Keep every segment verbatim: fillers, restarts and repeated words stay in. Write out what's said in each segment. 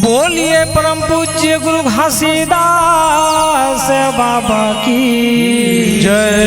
बोलिए परम पूज्य गुरु घासीदास बाबा की जय।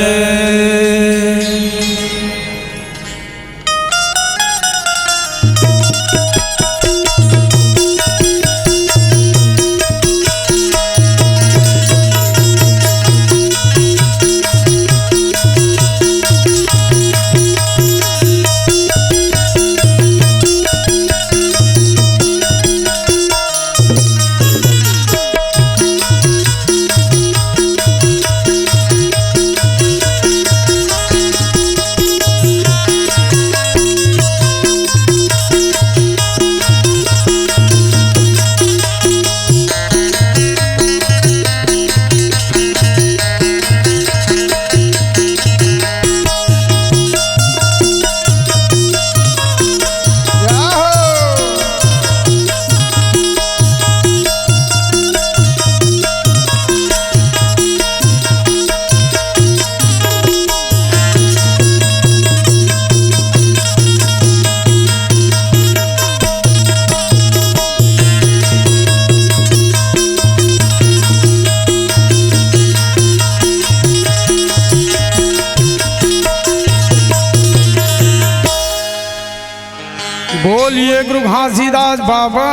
बोलिए गुरु घासीदास बाबा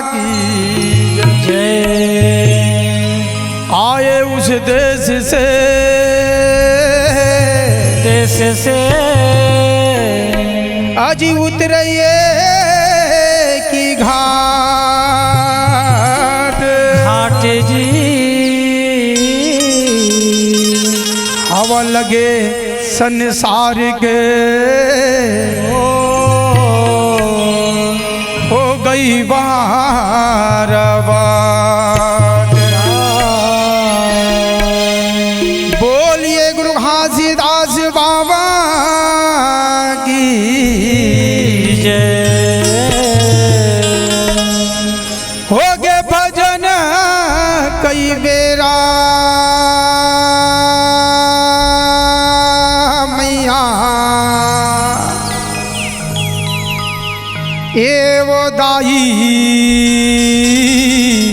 की जय। आए उस देश से, देश से अजी उतरे की घाट, घाट जी। हवा लगे संसार के हो गई बार बार। बोलिए गुरु घासीदास बाबा की जय। होगे भजन कई बेरा मैया, ए वो दाई,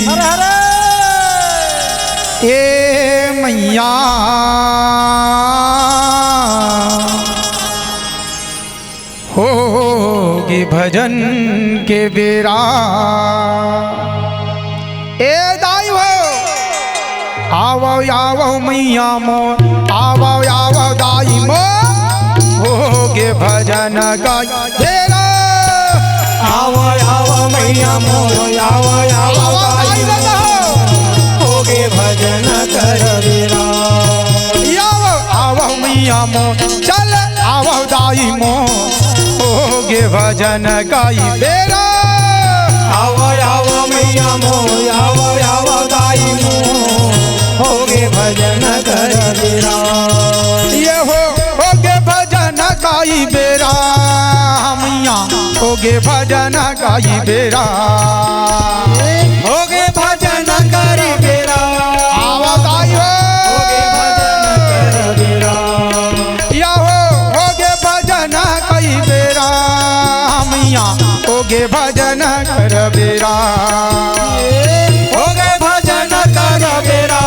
हरे हरे। ए मैया, होगे भजन के बेरा। ए दाई हो, आवव, आवव मैया मोर, आवव, आवव दाई मोर, होगे भजन का बेरा। आवव, आवव मैया मोर, आवव, आवव दाई मोर, होगे भजन कर बेरा। आवव, आवव मैया मोर, चल आवव दाई मोर, होगे भजन कई बेरा। आवव, आवव मैया मोर, आवव, आवव दाई मोर, होगे भजन कर बेरा। ए हो, होगे भजन कई बेरा, मैया, होगे भजन कई बेरा। होगे भजन कर बेरा। आवव दाई हो। होगे भजन कर बेरा। ए हो, होगे भजन कई बेरा, मैया, होगे भजन कर बेरा। होगे भजन कर बेरा,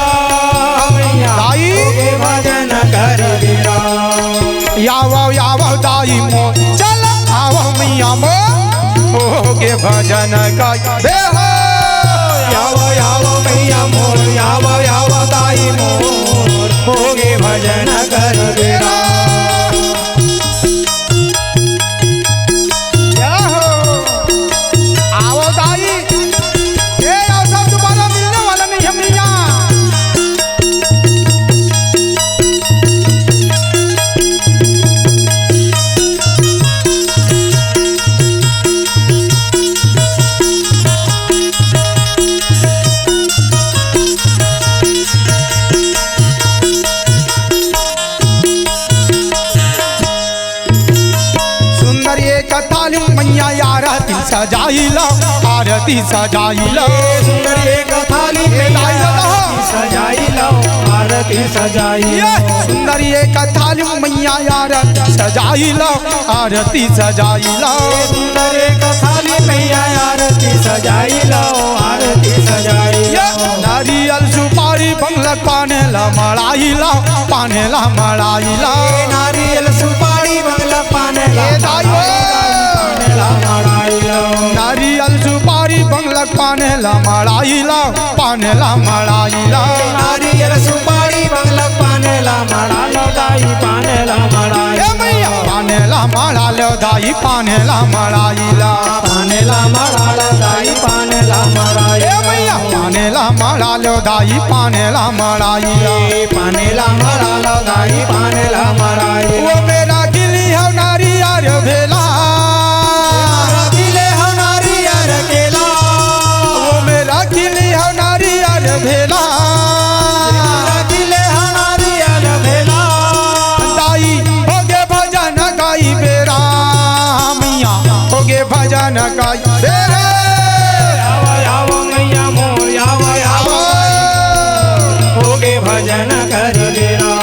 मैया, दाई। होगे भजन कर बेरा। आवव, आवव दाई मोर, चल आवव मैया मोर, होगे भजन कई बेरा। आवव, आवव मैया मोर, आवव, आवव दाई मोर, होगे भजन कर बेरा। आवव दाई। ए, आवव, सब दोबारा मिलने वाला नहीं है मैया। सुंदर एक थाली मैया आरती सजाई लो, आरती सजाई लो। सुंदर एक थाली मैया आरती सजाई लो, आरती सजाई लो। सुंदर एक थाली मैया आरती सजाई लो, आरती सजाई लो। सुंदर एक थाली मैया आरती सजाई लो, जाई। ये नारियल सुपारी भंग ल पाने ला मड़ाई ला, पाने ला मड़ाई ला। ए नारियल सुपारी भंग ल पाने ला ए दाई ओ। पाने ला मड़ाई ला। नारियल सुपारी भंग ल पाने ला मड़ाई ला, पाने ला मड़ाई ला। नारियल सुपारी भंग ल पाने ला मड़ाई ला दाई, पाने ला मड़ाई ए ला। मैया, पाने ला मड़ा लो दाई, पाने ला मड़ाई ला। पाने ला मड़ा लो दाई, पाने ला मड़ाई ए ला। मैया, पाने ला मड़ा लो दाई, पाने ला मड़ाई ला। ए पाने ला मड़ा लो दाई, पाने ला मड़ाई ला। ओ बेरा गिली हव नारियर भेला। राखिले हव नारियर केला। ओ मेरा गिली हव नारियर भेला। राखिले हव नारियर भेला। दाई होगे भजन गाई बेरा, मैया होगे भजन गाई बेरा। आवा, आवा मैया मोर, आवा, आवा। होगे भजन कर बेरा।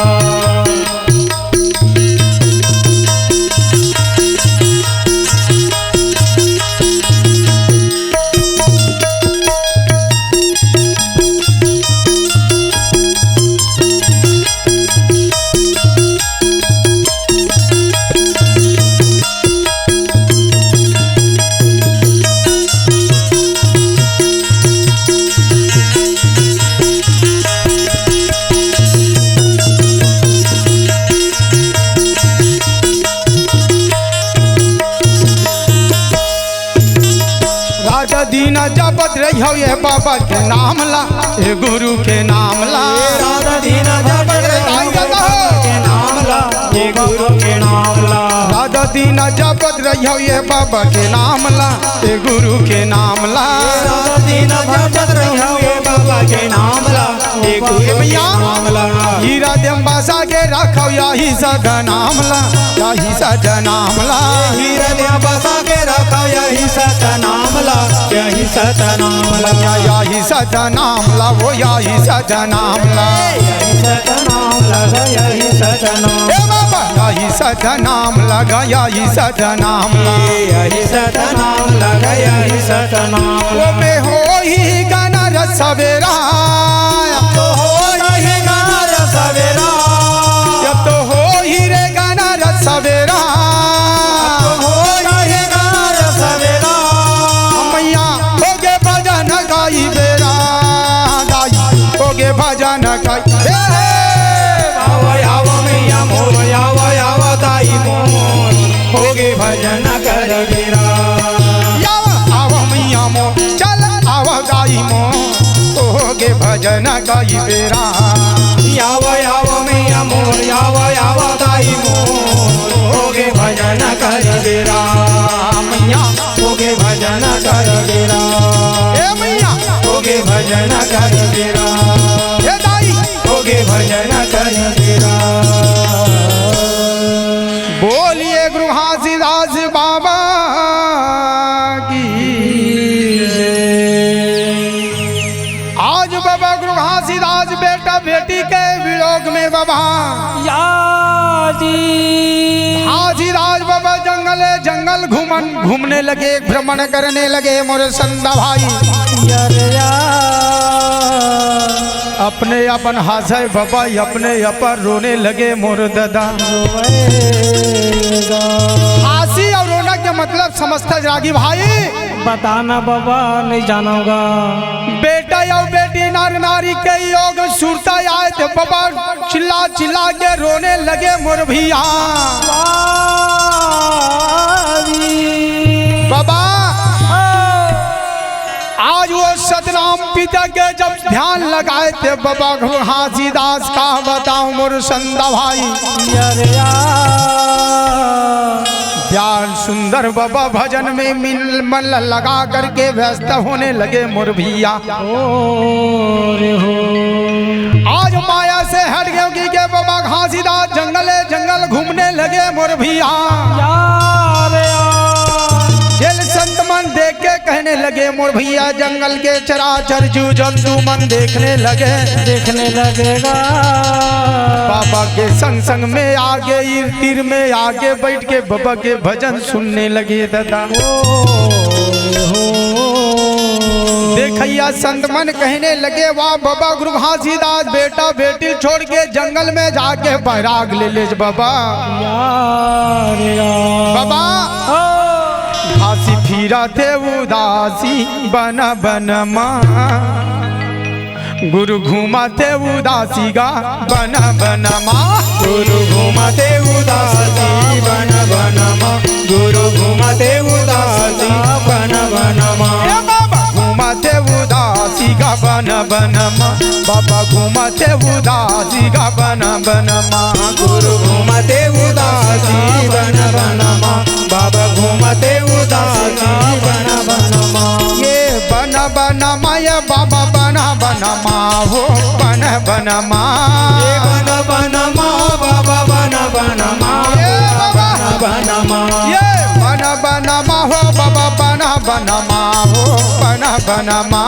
रात दिन जपत रहियो ये बाबा के नाम ला, ए गुरु के नाम ला। रात दिन जपत रहियो ये बाबा के नाम ला, ए गुरु के नाम ला। रात दिन जपत रहियो ये बाबा के नाम ला, ए गुरु के नाम ला। रात दिन जपत रहियो ये बाबा के नाम ला। ए गुरु ए भैया, नाम ला। हीरा देम बसा के रखो यही सत नाम ला, यही सत नाम ला। हीरा देम बसा के रखो यही सत नाम ला, यही सत नाम ला। या-, यही सत नाम ला, वो यही सत नाम ला। यही सत नाम ला, यही सत नाम। ए बाबा, यही सत नाम लगा, यही सत नाम ला। यही सत नाम लगा, यही सत नाम ला। ओ में होही गाना रस सवेरा। तो होही गाना रस सवेरा। जब तो होही रे गाना रस सवेरा। तो होही गाना रस सवेरा। मैया होगे भजन गाई बेरा। गाई होगे भजन गाई बेरा। आवा, आवा मैया मोर, आवा, आवा दाई मोर। होगे भजन कर बेरा। आवा, आवा मैया मोर, चल आवा दाई मोर, होगे भजन गाई बेरा। आवा, आवा मैया मोर, आवा, आवा दाई मोर, होगे भजन कर बेरा। मैया, होगे भजन कर बेरा। ए मैया, होगे भजन कर बेरा। ए दाई, होगे भजन कर बेरा। बोलिए गुरु घासीदास बाबा की जय। आज बाबा गुरु घासीदास बेटा बेटी के वियोग में बाबा या जी। घासीदास बाबा जंगले जंगल घूमन, घूमने लगे, भ्रमण करने लगे मोर संत भाई। अरे या। अपने अपन हंसे बाबा, अपने अपन रोने लगे मोर दादा। रोएगा। हंसी और रोना के मतलब समझता रागी भाई। बताना बाबा, नहीं जानोगा। बेटा या बेटी नर नारी के योग सुरता आए थे बाबा, चिल्ला चिल्ला के रोने लगे मोर भैया। बाबा, आज वो सतनाम पिता के जब ध्यान लगाए थे बाबा घासीदास का बताऊं मोर संत भाई। अरे यार। ध्यान सुंदर बाबा भजन में मिल मन लगा करके व्यस्त होने लगे मोर भैया। ओ रे हो। आज माया से हट गयो कि के बाबा घासीदास जंगले जंगल घूमने लगे मोर भैया। यार यार। जेल संत मन देख के कहने लगे मोर भैया, जंगल के चराचर जीव जंतु मन देखने लगे। देखने लगेगा। बाबा के संग संग में आगे, तीर तीर में आगे बैठ के बाबा के भजन सुनने लगे दादा। ओ हो। देख खइया संत मन कहने लगे, "वाह बाबा गुरु घासीदास, बेटा बेटी ल छोड़ के जंगल में जाके बैराग ले लेस बाबा।" यार, यार। बाबा, ओ। घासी फिरथे उदासी बन बन मा, गुरु घूमथे उदासी गा बन बन मा। गुरु घूमथे उदासी बन बन मा, गुरु घूमथे उदासी बन बन मा। ए बाबा घूमथे उदासी गा बन बन मा, बाबा घूमथे उदासी गा बन बन मा। गुरु घूमथे उदासी बन बन मा, बाबा घूमथे उदासी बन बन मा। ये बन बन मा, ये बाबा बन बन मा, हो बन बन मा। ये बन बन मा, बाबा बन बन मा, ये बाबा। बन बन मा। ये बन बन मा, हो बाबा बन बन मा, हो बन बन मा।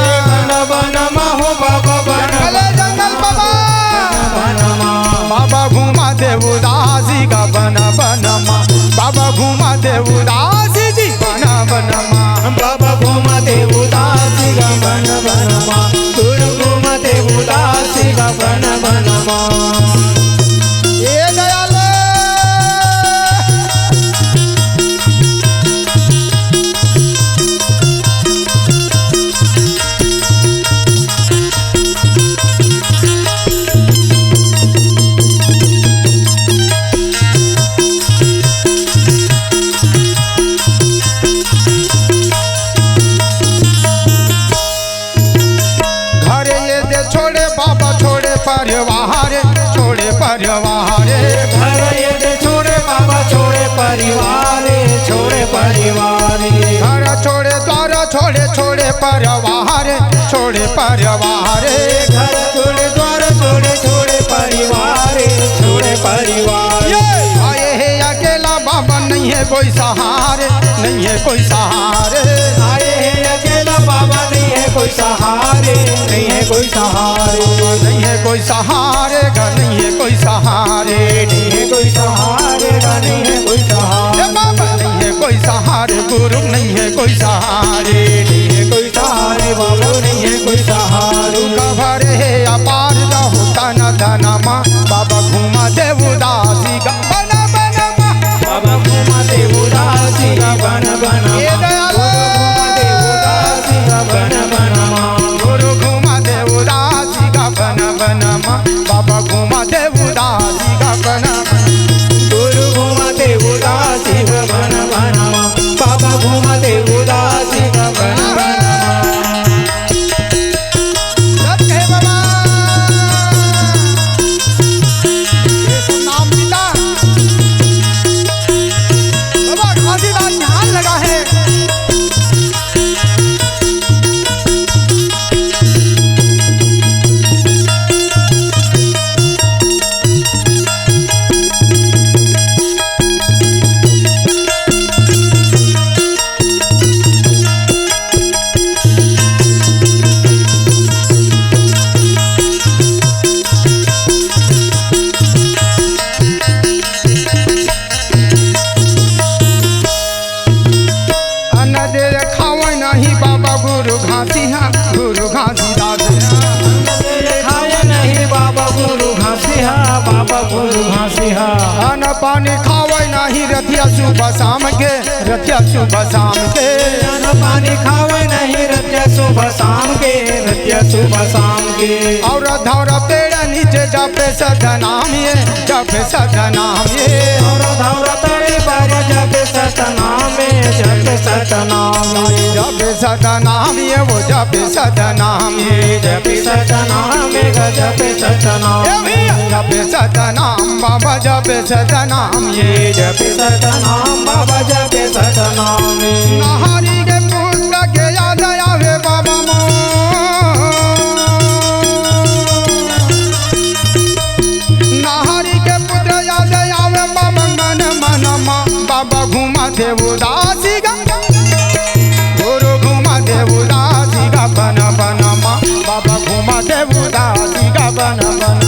ये बन बन मा, हो बाबा बन जंगल, जंगल बाबा। बन बन मा। बाबा घूमथे उदासी गा बन बन मा, बाबा घूमथे उदासी जी बन बन मा। बाबा घूमथे उदासी गा बन बन मा, गुरु घूमथे उदासी गा बन बन मा। ए दयाल। घरे ये दे छोड़े बाबा, छोड़े परिवार, छोड़े परिवार। घर ये दे छोड़े बाबा, छोड़े परिवार, छोड़े परिवार। घर छोड़े, द्वार छोड़े, छोड़े परिवार, छोड़े परिवार। घर छोड़े, द्वार छोड़े, छोड़े परिवार, छोड़े परिवार। ये आए हे अकेला बाबा, नहीं है कोई सहारे, नहीं है कोई सहारे। आए हे अकेला बाबा, नहीं है कोई सहारे, नहीं है कोई सहारे। बाबा नहीं है कोई सहारे, घर नहीं है कोई सहारे। नहीं है कोई सहारे, घर नहीं है कोई सहारे। ए बाबा नहीं है कोई सहारे, गुरु नहीं है कोई सहारे। नहीं है कोई सहारे, बाबा नहीं है कोई सहारे। दुख भरे हे अपार रहू तन धन मा, बाबा घूमथे उदासी गा बन बन मा। बाबा घूमथे उदासी गा बन बन मा। ए दयाल। गुरु घूमथे उदासी गा बन बन मा। गुरु घूमथे उदासी गा बन बन मा। बाबा घूमथे उदासी गा बन बन। गुरु घूमथे उदासी गा बन बन मा। बाबा घूमथे उदासी गा बन बन मा। सत हे बाबा। ये सब नाम पीता। बाबा घासीदास ध्यान लगा है। अन्न दे खावय नहीं बाबा गुरु घासी हा, गुरु घासीदास हा। अन्न दे खावय नहीं बाबा गुरु घासी हा, बाबा गुरु घासी हा। अन्न पानी खावय नहीं रतिया सुबह शाम के, रतिया सुबह शाम के। अन्न पानी खावय नहीं रतिया सुबह शाम के, रतिया सुबह शाम के। और धौरा पेड़ नीचे जपे सतनाम ये, जपे सतनाम ये। और धौरा पेड़ पर जपे सतनाम ये, जपे सतनाम ये। जपे सतनाम ये, वो जपे सतनाम ये। जपे सतनाम ये, जपे सतनाम ये। ए भैया। जपे सतनाम बाबा, जपे सतनाम ये। जपे सतनाम बाबा, जपे सतनाम ये। नहारी के पुत्र के याद आवे बाबा मोर। नहारी के पुत्र याद आवे बाबा मन मन मा। बाबा घूमथे उदासी गा। गुरु घूमथे उदासी गा बन बन मा। बाबा घूमथे उदासी गा बन बन।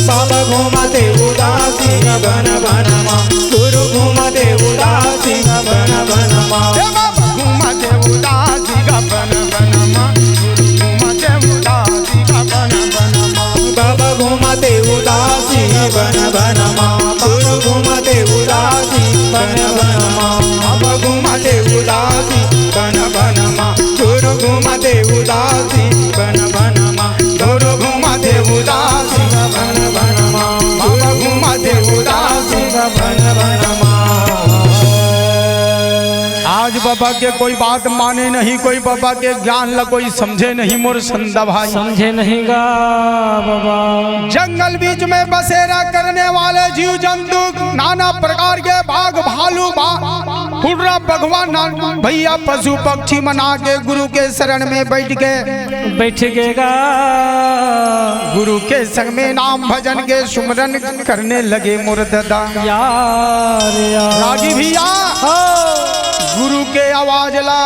बाबा घूमथे उदासी गा बन बन मा। गुरु घूमथे उदासी गा बन बन मा। ए बाबा बन बन मा। बाबा घुमा दे उदासी, बन बन मा। गुरु घुमा दे उदासी, बन बन मा। गुरु घुमा दे उदासी, बन बन मा। बाबा घुमा दे उदासी, बन बन मा। आज बाबा के कोई बात माने नहीं, कोई बाबा के ज्ञान ला कोई समझे नहीं मोर संत भाई। समझे नहीं गा बाबा। जंगल बीच में बसेरा करने वाले जीव जंतु, नाना प्रकार के बाघ भालू बा-, हुर्रा बघवा ना भैया पशु पक्षी मन आके गुरु के शरण में बैठ के बैठ के गा। गुरु के संग में नाम भजन के सुमरन करने लगे मोर ददा। यार यार। रागी भैया, हो। गुरु के आवाज ला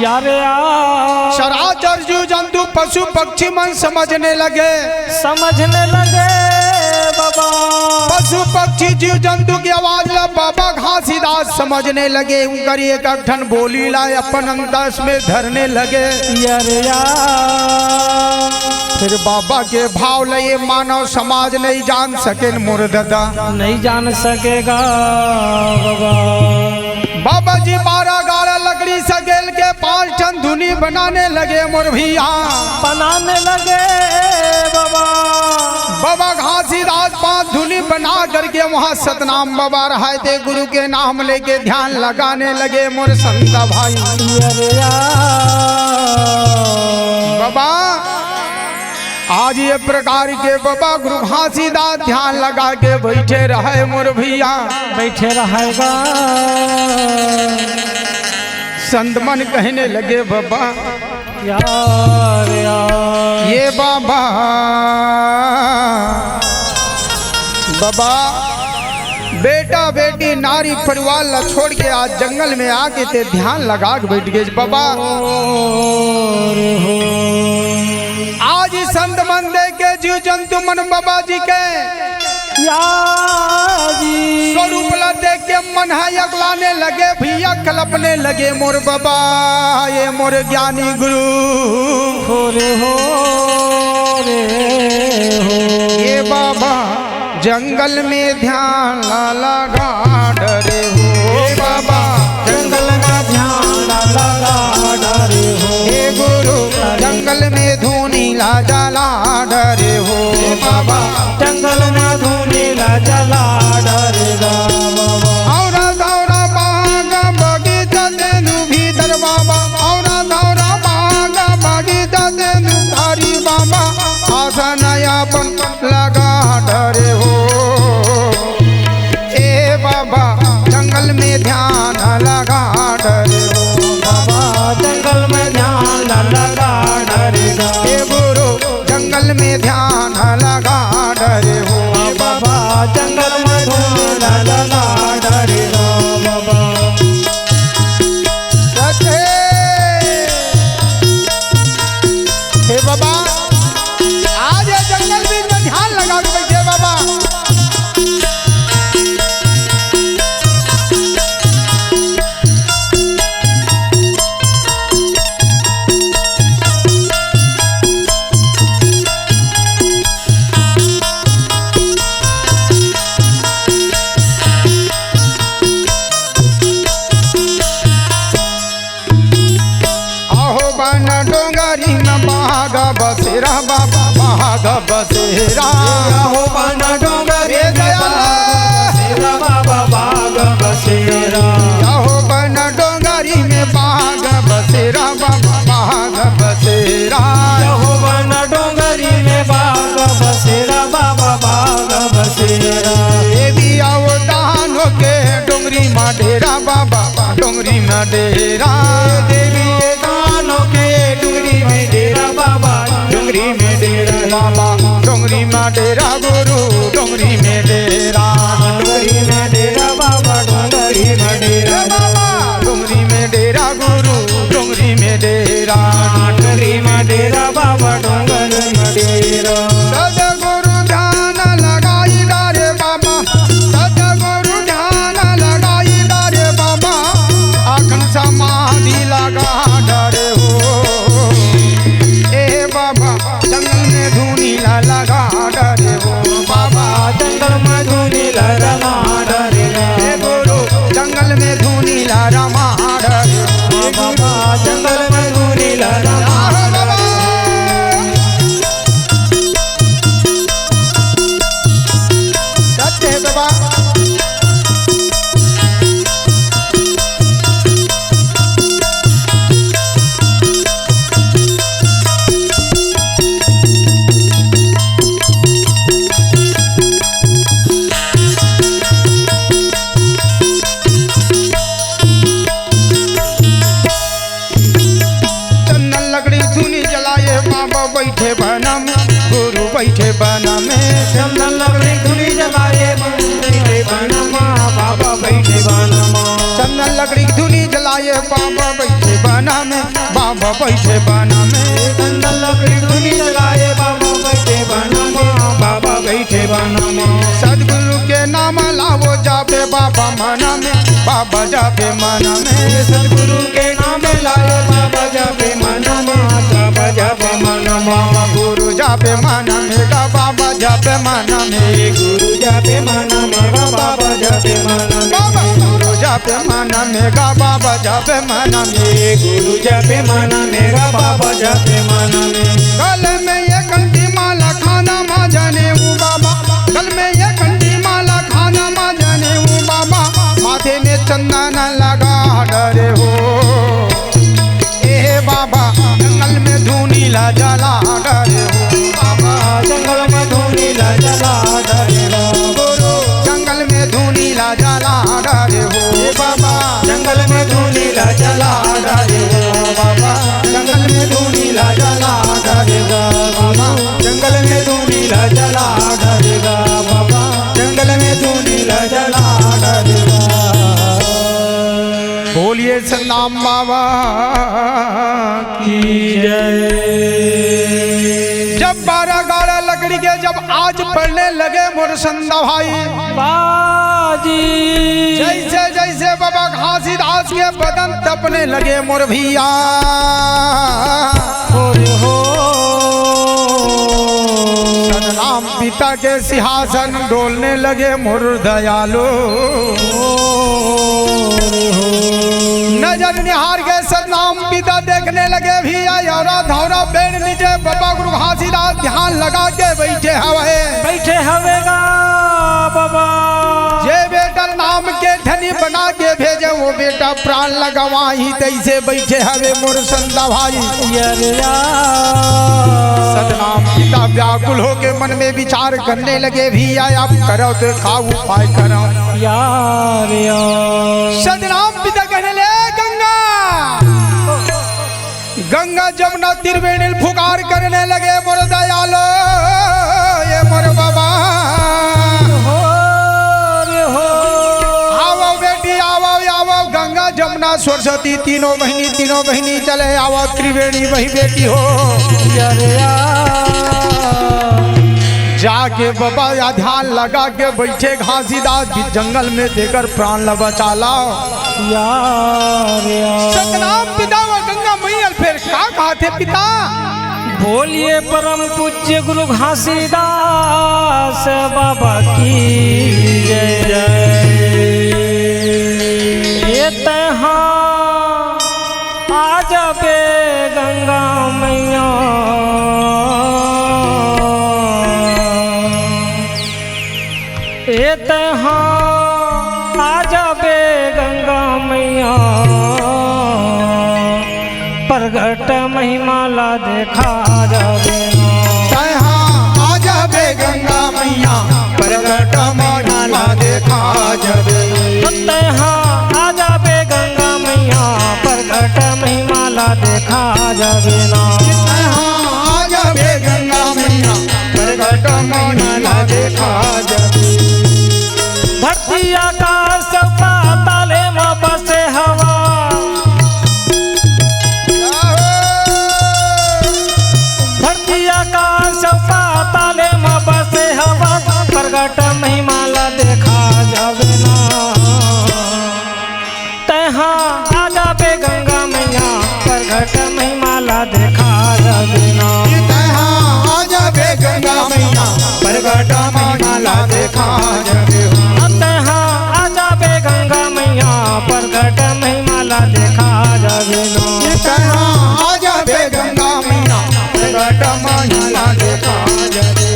यार यार। चराचर जीव जंतु पशु पक्षी मन समझने लगे। समझने लगे बाबा। पशु पक्षी जीव जंतु के आवाज ला बाबा घासीदास समझने लगे। उनकर एक एक ठन बोली ला अपन अंतस में धरने लगे। यार यार। फिर बाबा के भाव ला ये मानव समाज नहीं जान सके मोर ददा। नहीं जान सके गा बाबा। बाबा जी बारह गाड़ा लकड़ी सकेल के पांच ठन धुनी बनाने लगे मोर भैया। बनाने लगे बाबा। बाबा घासीदास पांच धुनी बना करके वहां सतनाम बाबा रहाय ते गुरु के नाम लेके ध्यान लगाने लगे मोर संत भाई। अरे यार। बाबा आज ये प्रकार के बाबा गुरु घासीदास ध्यान लगा के बैठे रहे मोर भैया। बैठे रहेगा। संत मन कहने लगे बाबा यार यार। ये बाबा, बाबा बेटा बेटी नारी परिवार ला छोड़ के आज जंगल में आके ते ध्यान लगा के बैठ गए बाबा। आज संत मन देख के जीव जंतु मन बाबा जी के या जी। स्वरूप ला देख के मन है अगलाने लगे भैया, कलपने लगे मोर बाबा, ये मोर ज्ञानी गुरु। हो रे हो रे हो। ये बाबा जंगल में ध्यान ला लगा डरे हो। हे बाबा जंगल में ध्यान ला लगा डरे हो। हे गुरु जंगल में धुनी ला जला डरे हो। हे बाबा जंगल में धुनी ला जला डरे गा बाबा। औरा दौरा बाग बगीचा तेनु भीतर बाबा। औरा दौरा बाग बगीचा तेनु धारी बाबा। आसन अपन लगा डरे हो। ए बाबा जंगल में ध्यान लगा डरे हो। बाबा जंगल में ध्यान लगा डरे गा। ए गुरु जंगल में ध्यान लगा डरे हो। ए बाबा जंगल में ध्यान लगा डरे गा बाबा। सचे। हे बाबा, आज ये जंगल बीच में ध्यान लगा के बैठे बाबा। अहो बन डोंगरी में बाघ बसेरा बाबा, बाघ बसेरा। अहो बन डोंगरी में बाघ बसेरा बाबा, बाघ बसेरा। अहो बन डोंगरी में बाघ बसेरा बाबा, बाघ बसेरा। अहो बन डोंगरी में बाघ बसेरा बाबा, बाघ बसेरा। देवी अवतार होके डोंगरी मा डेरा बाबा, डोंगरी मा डेरा। देवी दानो के डोंगरी में डेरा बाबा, डोंगरी में डेरा बाबा, डोंगरी मा डेरा गुरु, डोंगरी में डेरा। डोंगरी में डेरा बाबा, डोंगरी में डेरा बाबा, डोंगरी में डेरा गुरु, डोंगरी में डेरा। डोंगरी में डेरा बाबा, डोंगरी में डेरा। सतगुरु ध्यान लगाई डारे बाबा, सतगुरु ध्यान लगाई डारे बाबा, अखन समाधि लगा डरे हो। ए बाबा, जंगल में धुनी ला लगा डरे हो। लकड़ी धुनी जलाए बाबा बइठे बना में, बाबा बइठे बना में। चंदन लकड़ी धुनी जलाए बाबा बइठे बना में, बाबा बइठे बना में। सतगुरु के नाम लावो जापे बाबा मना में, बाबा जापे मना में। सतगुरु के नाम लाए बाबा जापे मना में, बाबा जापे मना में। गुरु जापे मना में गा बाबा जापे मना में। गुरु जापे मना में गा बाबा जापे मना में। बाबा गुरु जापे मना में गा बाबा जापे मना में। गुरु जापे मना में गा बाबा जापे मना में। गल में ये कंठी माला खाना मा जाने वो बाबा, गल में ये कंठी माला खाना मा जाने वो बाबा, माथे में चंदन लगा डरे हो। ए बाबा जंगल में धुनी ला जला डरे हो। बाबा जंगल में धुनी ला जला डरे हो। गुरु जंगल में धुनी ला जला डरे हो। ए बाबा जंगल में धुनी ला जला डरे हो। बाबा जंगल में धुनी ला जला डरे हो। बाबा जंगल में धुनी ला जला डरे हो। बाबा जंगल में धुनी ला जला डरे हो। बोलिए सतनाम बाबा की जय। जब बारह गाड़ा लकड़ी के जब आज पड़ने लगे मोर संदा भाई, बाजी। जैसे जैसे बाबा घासीदास के बदन तपने लगे मोर भैया। हो रे हो। सतनाम पिता के सिंहासन डोलने लगे मोर दयालु। नजर निहार के सतनाम पिता देखने लगे भैया, औरा धौरा पेड़ नीचे बाबा गुरु घासीदास ध्यान लगा के बैठे हवे। बैठे हवे गा बाबा। जे बेटा नाम के धनी बना के भेजे, वो बेटा प्राण लगवाही, तैसे बैठे हवे मोर संदा भाई। यार यार। सतनाम पिता व्याकुल होके मन में विचार करने लगे, भैया आप करो तो का उपाय करो। यार यार। सतनाम पिता कहने ले, गंगा, गंगा जमुना त्रिवेणी पुकार करने लगे, मोर दयालो, ये मोर बाबा। हो रे हो। आवो बेटी, आवो, आवो, गंगा जमुना सरस्वती तीनों बहिनी, तीनों बहिनी चले आवो, त्रिवेणी वही बेटी हो। अरे यार। जाके बाबा या ध्यान लगा के बैठे घासीदास भी जंगल में देकर प्राण ल बचा लाओ। यार, यार। सतनाम पिता व गंगा मैया ल फेर का कहाथे पिता? बोलिए परम पूज्य गुरु घासीदास बाबा की जय। ए तैं हा आ जाबे गंगा मैया। ए तैं हा आ जाबे गंगा मैया, प्रगट महिमा ला देखा जाबे ना। तैं हा आ जाबे गंगा मैया, प्रगट महिमा ला देखा जाबे। तैं हा आ जाबे गंगा मैया, प्रगट महिमा ला देखा जाबे ना। तैं हा आ जाबे गंगा मैया, प्रगट महिमा ला देखा जाबे। धरती आकाश अउ पाताल म बसे हवय। धरती आकाश अउ पाताल म बसे हवय, प्रगट महिमा ला देखा जाबे ना। तैं हा आ जाबे गंगा मैया, प्रगट महिमा ला देखा जाबे ना। तैं हा आ जाबे गंगा मैया, प्रगट महिमा ला देखा जाबे। तैं हा आ जाबे गंगा मैया, प्रगट महिमा ला देखा जाबे ना। तैं हा आ जाबे गंगा मैया, प्रगट महिमा ला देखा जाबे।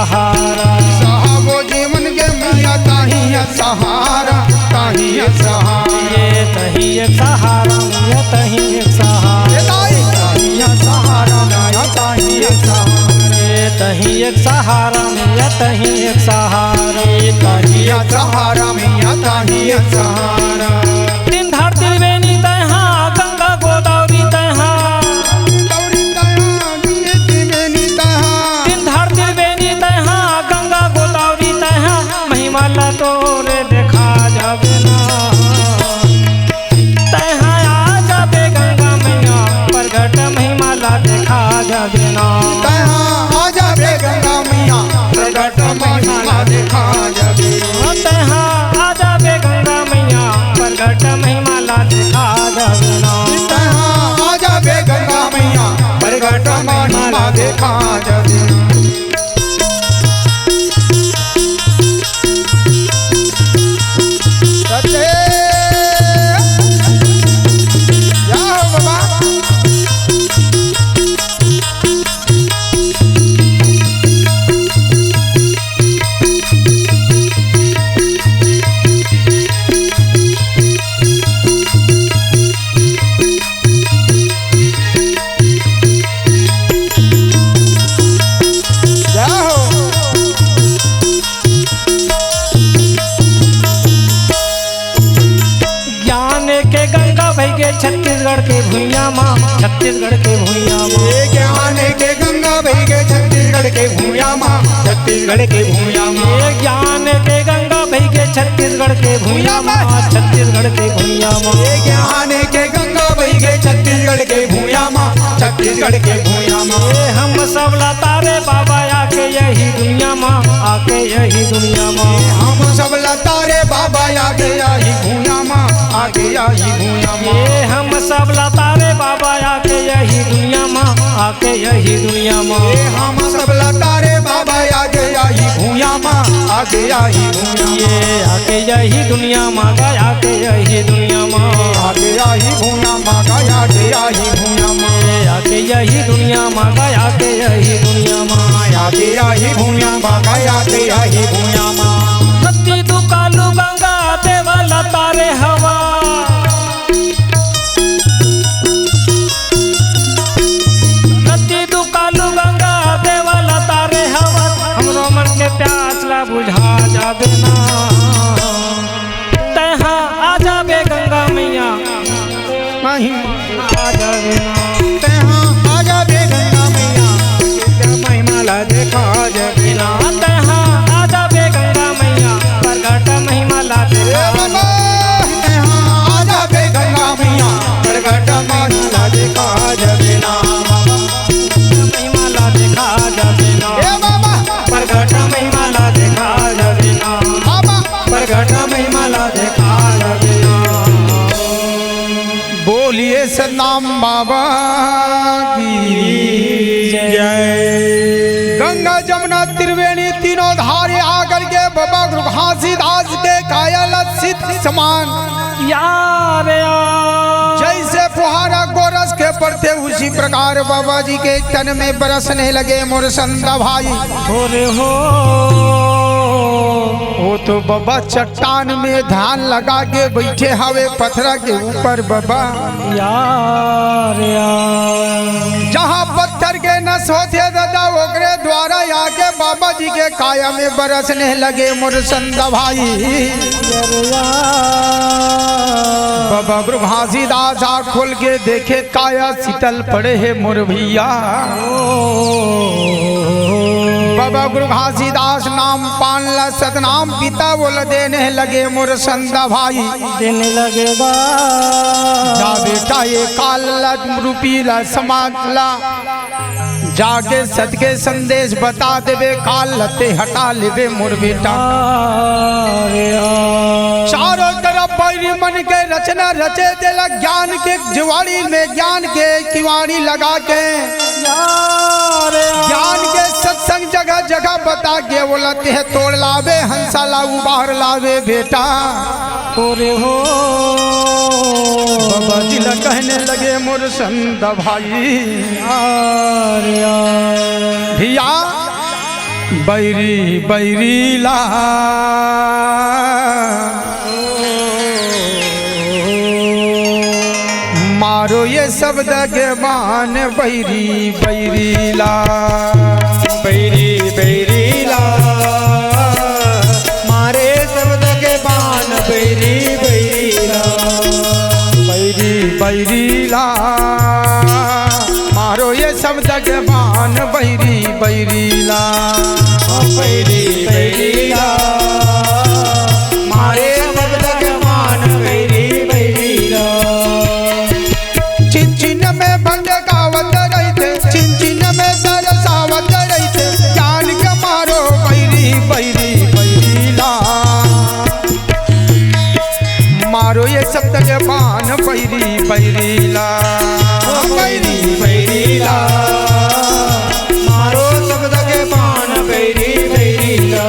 सहारा। सहाबो जीवन के मैया ताही है सहारा, ताही है सहारा। ये तही एक सहारा, ये तही एक सहारा। ये ताही, ताही है सहारा, मैया ताही है सहारा। ये तही एक सहारा, ये तही एक सहारा। ये ताही है सहारा, मैया ताही है सहारा। तीन धार त्रिवेणी तैहा, गंगा गोदावरी तैहा। गोदावरी तैहा, गंगे त्रिवेणी तैहा। तीन धार त्रिवेणी तैहा, गंगा गोदावरी तैहा, महिमा ला तोरे देखा जाबे ना। तैहा आ जाबे गंगा मैया, प्रगट महिमा ला देखा जाबे ना। तैहा आ जाबे गंगा मैया, प्रगट महिमा ला देखा जाबे। तैहा आ जाबे गंगा मैया, प्रगट महिमा ला देखा जाबे ना। तैहा आ जाबे गंगा मैया, प्रगट महिमा देखा जाबे। सत्य। या हो बाबा। जय हो। ज्ञान के गंगा बहिगे छत्तीसगढ़ के भुइयां मा, छत्तीसगढ़ के भुइयां मा। ये ज्ञान के गंगा बहिगे छत्तीसगढ़ के भुइयां मा, छत्तीसगढ़ के भुइयां मा। ये ज्ञान के गंगा बहिगे छत्तीसगढ़ के भुइयां मा, छत्तीसगढ़ के भुइयां मा। ये ज्ञान के गंगा बहिगे छत्तीसगढ़ के भुइयां मा, छत्तीसगढ़ के भुइयां मा। ये हम सब ला तारे बाबा आके यही दुनिया मा, आके यही दुनिया मा। ये हम सब ला तारे बाबा आके यही भुइयां मा, आके यही भुइयां मा। ये हम सब ला तारे बाबा आके यही दुनिया मा, आके यही दुनिया मा। ये हम सब ला तारे बाबा आके यही भुइयां मा, आके यही भुइयां मा। ये आके यही दुनिया मा, गया के यही दुनिया मा। आके यही भुइयां मा, गया के यही भुइयां मा। ये आके यही दुनिया मा, गया के यही दुनिया मा। आके यही भुइयां मा, गया के यही भुइयां मा। नती दुकालू गंगा देवला तारे हवा। नती दुकालू गंगा देवला तारे हवा, हमरो मन के प्यास ला बुझा जाबे ना। तैहा आ जाबे गंगा मैया, नहीं आ जाबे ना। तैहा आ जाबे गंगा मैया, तेरा महिमा ला देखा जाबे ना। तैहा आ जाबे गंगा मैया, प्रगट महिमा ला ए देखा बाबा, तैहा आ जाबे गंगा मैया, प्रगट महिमा ला देखा जाबे ना। महिमा ला देखा जाबे ना। ए बाबा, प्रगट महिमा ला देखा जाबे ना। बाबा, प्रगट महिमा ला देखा जाबे ना। बोलिए सतनाम बाबा की जय। गंगा जमुना त्रिवेणी तीनों धार आकर के बाबा गुरु घासीदास के काया ला शीत समान यार यार। जैसे फुहारा गोरस के पड़थे, उसी प्रकार बाबा जी के तन में बरसने लगे मोर संता भाई। हो रे हो। वो तो बाबा चट्टान में ध्यान लगा के बैठे हवे, पथरा के ऊपर बाबा। यार यार। जहाँ पत्थर के नस होथे दादा, ओकरे द्वारा आके बाबा जी के काया में बरसने लगे मोर संता भाई। बाबा गुरु घासीदास आँख खोल के देखे, काया शीतल पड़े हे मोर भैया। बाबा गुरु घासीदास नाम पान ला सतनाम पिता बोल देने लगे मोर संता भाई। देने लगेगा। जा बेटा, ये काल ला, रूपी ला, समाज ला, जाके सत के संदेश बता देबे, काल लते हटा लेबे मोर बेटा। अरे ओ। चारों तरफ बैरी मन के रचना रचे देला, ज्ञान के जुआड़ी में ज्ञान के किवाड़ी लगा के, अरे ओ। ज्ञान के सत्संग जगह जगह बता के बोलते हैं, तोड़ लावे हंसा ला उबार लावे बेटा। तोरे हो। बाबा जी ला कहने लगे मोर संता भाई। अरे ओ। भैया, बैरी बैरी ला मारो ये शब्द के बाण, बैरी बैरी ला। बैरी बैरी ला मारे शब्द के बाण, बैरी बैरी ला। बैरी बैरी ला मारो ये शब्द के बाण, बैरी बैरी ला। बैरी बैरी ला मारे शब्द के बाण, बैरी बैरी ला। छिन छिन में भटकावत रहिथे, छिन छिन में तरसावत रहिथे, जान के मारो बैरी बैरी बैरी ला। मारो ये शब्द के बाण, बैरी बैरी ला। बैरी बैरी ला मारो शब्द के बाण, बैरी बैरी ला।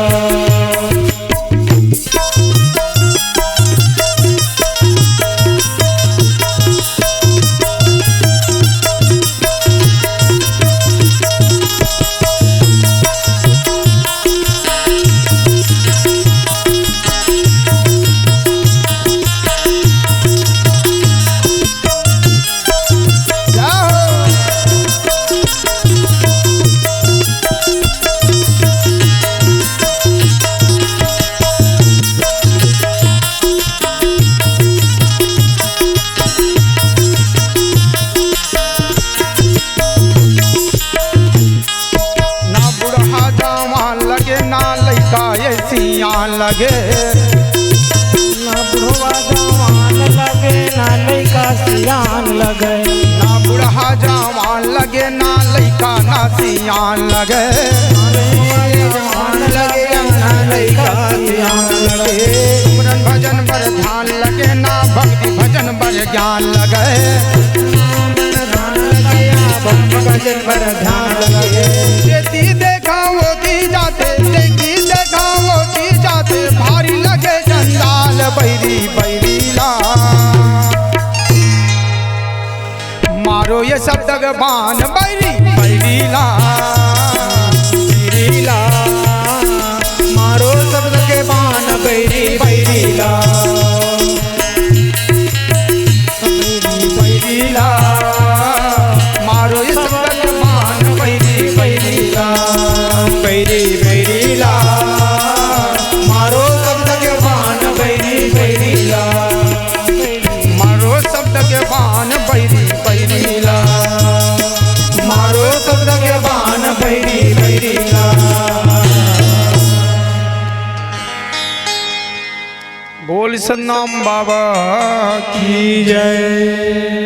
ना बुढ़वा जवान लगे, ना लइका ये सियान लगे। ना बुढ़वा जवान लगे, ना लइका सियान लगे। ना बुढ़वा जवान लगे, ना लइका ना सियान लगे। ना बुढ़वा जवान लगे, ना लइका सियान लगे। सिमरन भजन बर ध्यान लगे, ना भक्ति भजन बर ज्ञान लगे। भजन बर ध्यान लगे। जेती देखा ओती जाथे, जेती देखा ओती जाथे, भारी लगे जंजाल बैरी बैरी ला। मारो ये शब्द के बाण, बैरी बैरी ला। बैरी ला मारो शब्द के बाण, बैरी बैरी ला। बैरी बैरी ला मारो ये शब्द के बाण, बैरी बैरी ला। बैरी बैरी ला मारो शब्द के बाण, बैरी बैरी ला। मारो शब्द के बाण, बैरी बैरी ला। मारो शब्द के बाण, बैरी बैरी ला। बोल सतनाम बाबा की जय।